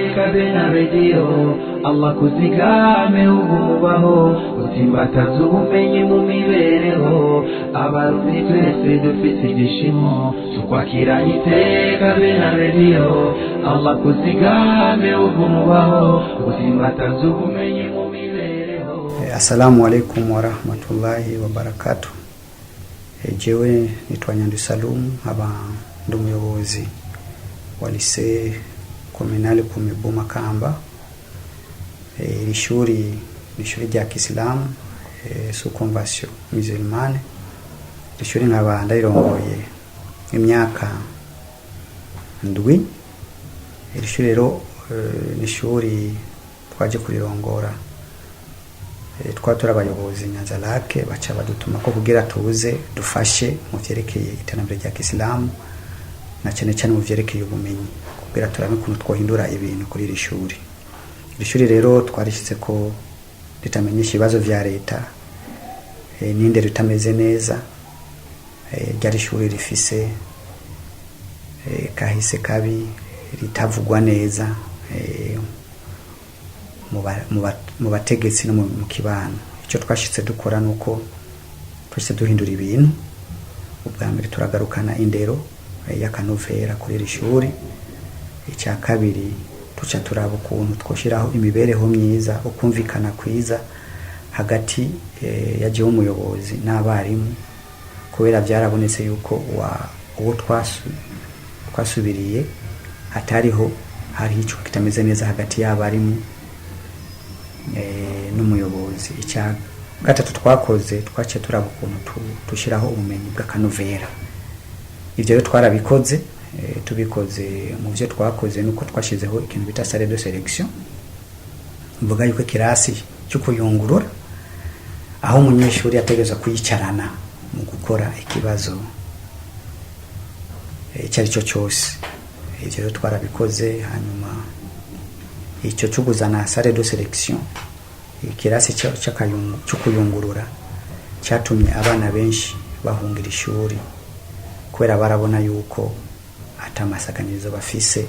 Iteka Bena Radio, Allah kuzigame ugubaho, utsimbataza ubumenyi mu mibereho. Abarundi twese dufise ibyishimo tukwakiranye iteka Bena Radio, Allah kuzigame ugubaho, utsimbataza ubumenyi mu mibereho. Assalamu alaikum warahmatullahi wabarakatuh. Jewe nitwa Nyandwi Salum, nkaba ndi umuyobozi wa lycée communale Komibu Makamba. Iri shuri ni ishuri rya Kisilamu, sous convention musulmane. Iri shuri nkaba ndarirongoye imyaka 7. Iri shuri rero ni ishuri twaje kurirongora, twari turi abayobozi Nyanza-Lac, baca badutuma ko kugira tuze dufashe mu vyerekeye iterambere rya Kisilamu na cyane cyane mu vyerekeye ubumenyi, kugira turabe ukuntu twohindura ibintu kuri iri shuri. Iri shuri rero twarishyize ko ritamenyesha ibibazo vya leta, n'indero itameze neza. Ryari ishuri rifise kahise kabi, ritavugwa neza mu bategetsi no mu kibano. Icyo twashitse dukora nuko twashitse duhindura ibintu. Ubwa mbere turagarukana indero y'akanovera kuri iri shuri. Icya kabiri, tuca turaba ukuntu twoshiraho imibereho myiza, ukumvikana kwiza hagati ya jewe umuyobozi n'abarimu, kubera byarabonetse yuko uwo twasubiriye hatariho, hariho ico kitameze neza hagati y'abarimu n'umuyobozi. Icya gatatu twakoze, twaciye turaba ukuntu dushyiraho ubumenyi bw'akanovera. Ibyo rero twarabikoze. Tubikoze, mu byo twakoze nuko twashyizeho ikintu bita salle de sélection, mvuga yuko ikirasi cyo kuyungurura, aho umunyeshuri ategerezwa kuyicarana mu gukora ikibazo icyo ari cyo cyose. Ibyo rero twarabikoze. Hanyuma icyo cyo kuzana salle de sélection, ikirasi cyo kuyungurura, cyatumye abana benshi bahungira ishuri, kubera barabona yuko ata masaganirizo bafise,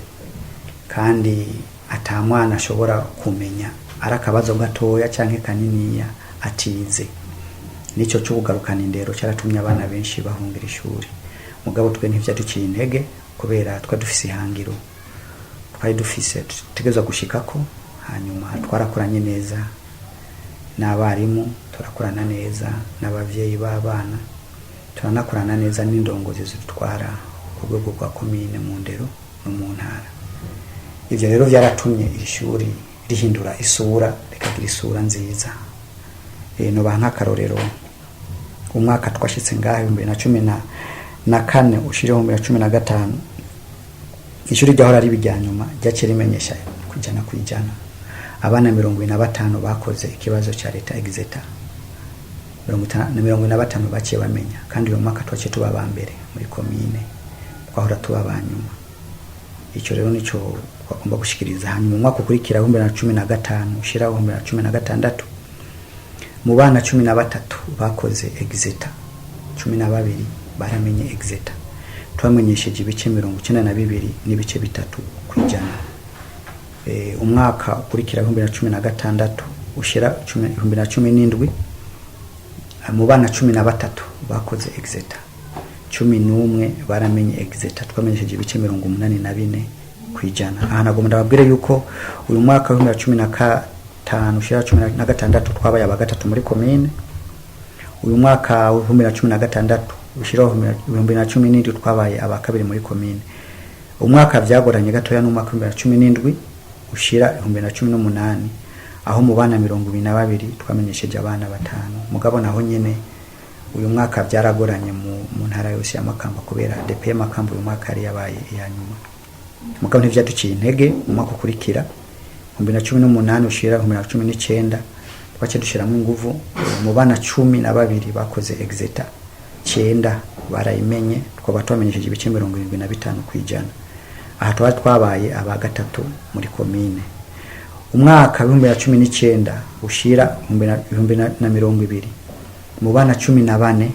kandi ata mwana ashobora kumenya ari akabazo gatoya canke kaniniya atize. Nicyo cyo kugarukana indero cyaratumye abana benshi bahungira ishuri. Mugabo twe ntivyaduciye intege, kubera twa dufise ihangiro twari dufise dutegerezwa gushikako. Hanyuma twarakoranye neza n'abarimu, turakorana neza n'abavyeyi b'abana, turanakorana neza n'indongozi zidutwara ku rwego rwa komine mu ndero no mu ntara. Ivyo rero vyaratumye iri shuri rihindura isura, rikagira isura nziza. Nobaha nk'akarorero: umwaka twashitse ngaha, 2014 ushire 2015, ishuri ryahora ari irya nyuma ryaciye rimenyesha 100%. Abana 75 bakoze ikibazo ca leta exeta, 45 baciye bamenya. Kandi uyu mwaka twaciye tuba aba mbere muri komine, twahora tuba aba nyuma. Icyo rero nicyo twagomba gushikiriza. Hanyuma umwaka ukurikira, 2015 ushira 2016, mu bana 13 bakoze exeta, 12 baramenye exeta. Twamenyesheje ibice 92.3%. Umwaka ukurikira, 2016 ushira 2017, mu bana 13 bakoze exeta, 11 baramenye exeta. Twamenyesheje ibice 84%. Aha nagomba ndababwire yuko uyu mwaka wa 2015 ushira 16 twabaye aba gatatu muri komine. Uyu mwaka wa 2016 ushira 2017 twabaye aba kabiri muri komine. Umwaka vyagoranye gatoya n'umwaka wa 2017 ushira 2018, aho mu bana 22 twamenyesheje abana batanu. Mugabo naho nyene uyu mwaka byaragoranye mu ntara yose ya Makamba, kubera DP Makamba uyu mwaka yari yabaye iya nyuma. Mugabo ntivyaduciye intege. Mu mwaka ukurikira, 2018 ushira 2019, twaciye dushiramo inguvu. Mu bana 12 bakoze exeta, 9 barayimenye. Twaba twamenyesheje ibice 75%. Aha twaba twabaye aba gatatu muri komine. Umwaka 2019 ushira 2020, mu bana 14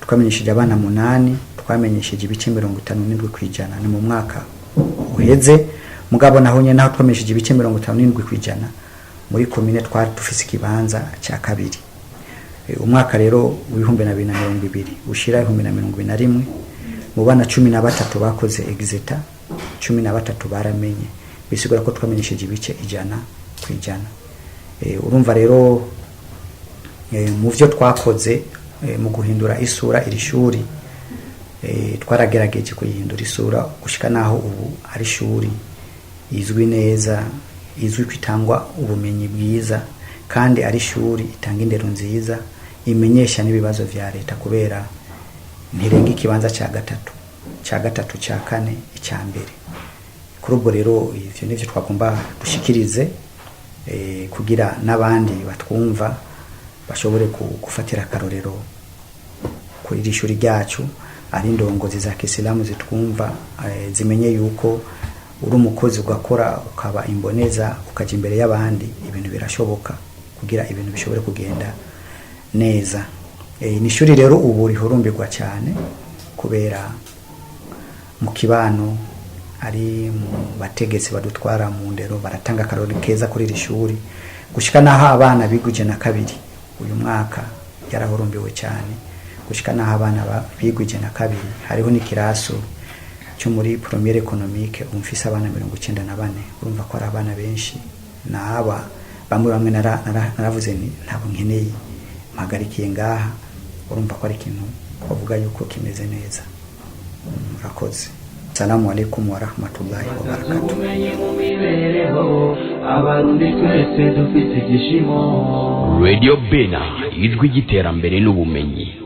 twamenyesheje abana 8. Twamenyesheje ibice 57%. Ni mu mwaka uheze. Mugabo naho nyene, naho twamenyesheje ibice 57%, muri komine twari dufise ikibanza cya kabiri. Umwaka rero w'2020 ushira 2021, mu bana 13 bakoze exétat, 13 baramenye, bisigura ko twamenyesheje ibice 100%. Urumva rero, mu vyo twakoze mu guhindura isura iri shuri, twaragerageje kuyihindura isura gushika naho ubu ari ishuri izwi neza, izwi ko itangwa ubumenyi bwiza, kandi ari ishuri itanga indero nziza, imenyesha n'ibibazo vya leta, kubera ntirenga ikibanza cya gatatu, cya gatatu, cya kane, icya mbere. Kuri ubwo rero ivyo nivyo twagomba dushikirize, kugira n'abandi batwumva bashobore gufatira akarorero kuri iri shuri ryacu. Ari indongozi za kisilamu zitwumva, zimenye yuko uri umukozi ugakora, ukaba imboneza, ukaja imbere y'abandi, ibintu birashoboka kugira ibintu bishobore kugenda neza. Ni ishuri rero ubu rihurumbirwa cyane, kubera mu kibano, ari mu bategetsi badutwara mu ndero, baratanga akarori keza kuri iri shuri, gushika naho abana bigwije na kabiri. Uyu mwaka yarahurumbiwe cyane, gushika naho abana bigwije na kabiri. Hariho n'ikiraso cyo muri première économique umfise abana 94. Urumva ko ari abana benshi. Naba bamwe bamwe naravuze nti ntabwo nkeneye, mpagarikiye ngaha. Urumva ko ari ikintu twavuga yuko kimeze neza. Murakoze. Salamu alaikum warahmatullahi wabarakatuh. Ubumenyi mu mibereho, Abarundi twese dufite igishimo. Radio Bena, ijwi ry'iterambere n'ubumenyi.